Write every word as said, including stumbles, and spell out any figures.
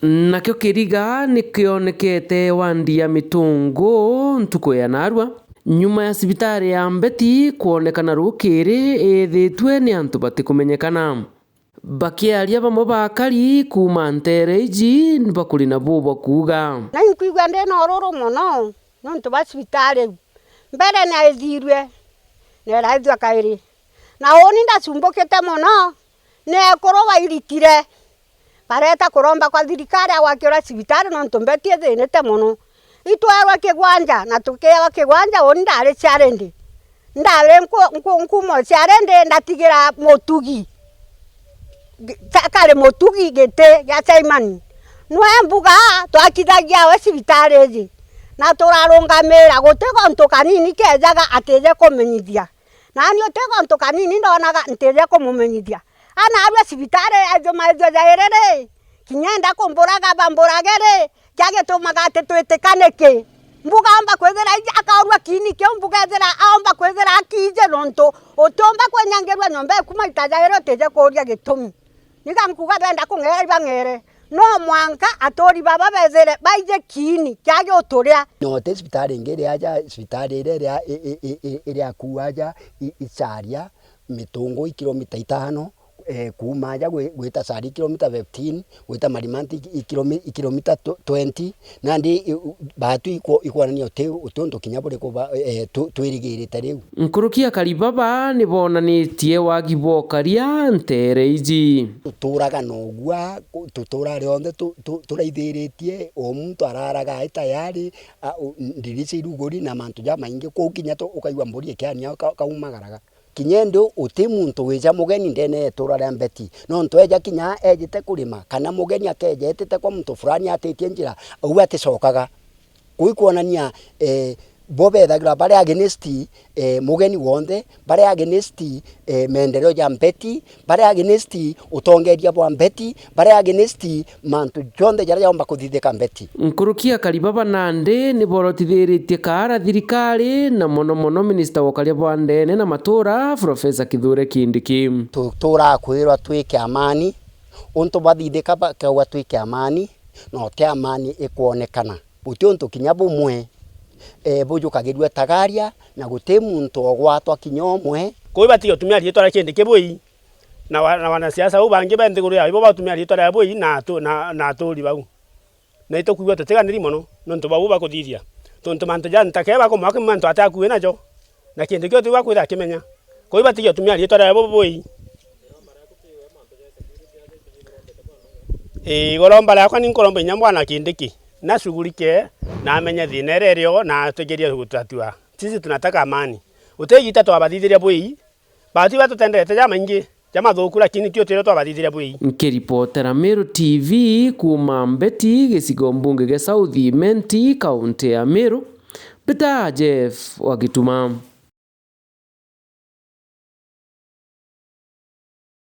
Nakio kiriga ni kionekete wandi ya Mitungu ntuku ya narua, nyuma ya cibitari ya Mbeti kwonekana rukiri ithitwe ni antu batikumenyekana. Bakiaria bamwe bakari kuuma nteere iji, bakuri na buu bakuuga. Na inkwigua ndi na ururu mono niuntu bwa cibitari iu. Mbere niaithirue, na iraithua kairi. Na uuni ndacumbukite mono, ni ekuru bairitire, bareta kuromba kwa thirikari agwakirwa cibitari niuntu Mbeti ithinite mono. Itwarwe kigwanja, na tukiewa kigwanja, uuni ndari ciarindi. Ndari nku-, nku-, nkuuma o ciarindi, ndatigira mutugi. Gi-, ta-, kari mutugi giti gia chairman. Nwe mbuga twakithagia we cibitari iji. Na turarungamira, guti gontu kanini kejaga atije kumenyithia. Nani uti gontu kanini ndonaga ntije kumumenyithia. Ana arua cibitari ajumaithua jairi ri, kinya enda kumburaga bamburage ri, kia gitumaga ati twitikane ki? Mbuga aomba kwithira iji akaurua kiini kiu, mbuga ethira aomba kwithira akiiji nontu utiumba kwinyangirua nyomba eku maita jairi utije kuuria gitumi. Niga nkuga benda kung'era ibang'ere, no mwanka aturi baba bethire baiji kiini kia giuturia. Note cibitari ingi iri aja, cibitari iria iri a-, i-, i-, i-, i-, iri akuu aja i-, i Charia, Mitungu i kilomita itano, eh, kuuma aja gwi-, gwita Charia i kilomita fifteen, gwita Marimanti i, i kilomi-, i kilomita tw-, twenty, nandi i-, u-, baatu ikwo-, ikwonania uti, uti untu kinya buriku ba-, eh, tu-, twirigirite riu. Nkuruki akari baba ni boonanitie wagi bwa ukaria nteere iji. Tuturaga na ugua, ku-, tutura rionthe tu-, tu-, turaithiritie, o muntu araraga ai tayari, a, u-, ndirica iruguri na mantu jamaingi, kwou kinya tu-, ukaigua mburi ikiania ka-, kaumagaraga. Kinya indi uti muntu wija mugeni ndene ya itura ria Mbeti, nontu eja kinya ejite kurima, kana mugeni akeja etite kwa muntu fulani atitie njira, au aticokaga. Kuu ikwonania, eh, bo bethagirwa bari against, eh, mugeni wonthe, bari against, eh, maendeleo ja Mbeti, bari against utongeria bwa Mbeti, bari against mantu jonthe jaria jaumba kuthithika Mbeti. Nkuruki akari baba nandi ni borotithiritie kaara thirikari, na mono mono minista wa ukaria bwa ndene na matura, Professor Kithure Kindiki. Tu-, turakwirwa twike amani, untu bathithika bakauga twike amani, na uti amani ikwonekana. Guti untu kinya bumwe, eh, bujukagirua Tagaria, na guti muntu ogwatwa kinya umwe. Kuu ibatiga utumia riitwa ria Kindiki bui, na wa-, na wanasiasa bau bangi be nthiguru yao, ibo bautumia riitwa ria bui na atu-, na, na aturi bau. Na itukwigua tutiganiri mono, nontu bau bakuthithia. Tontu mantu ja ntake bakumwaka mantu atakui najo. Na Kindiki utiga kwithira akimenya. Kuu ibatiga utumia riitwa ria bui. Ii, igoromba riakwa ni nkuromba inya bwana Kindiki, nashugulike, na amenye thina iria irio, na atwikirie gutatua. Sisi tunataka amani. Uti igita twabathithiria bui, batu batutendete jamaingi, jamathuku, lakini ti utwire twabathithiria bui. Nkiripotera Meru T V kuuma Mbeti, gicigo mbunge gia South Imenti, kaunti ya Meru, Peter Jeff wa Gituma.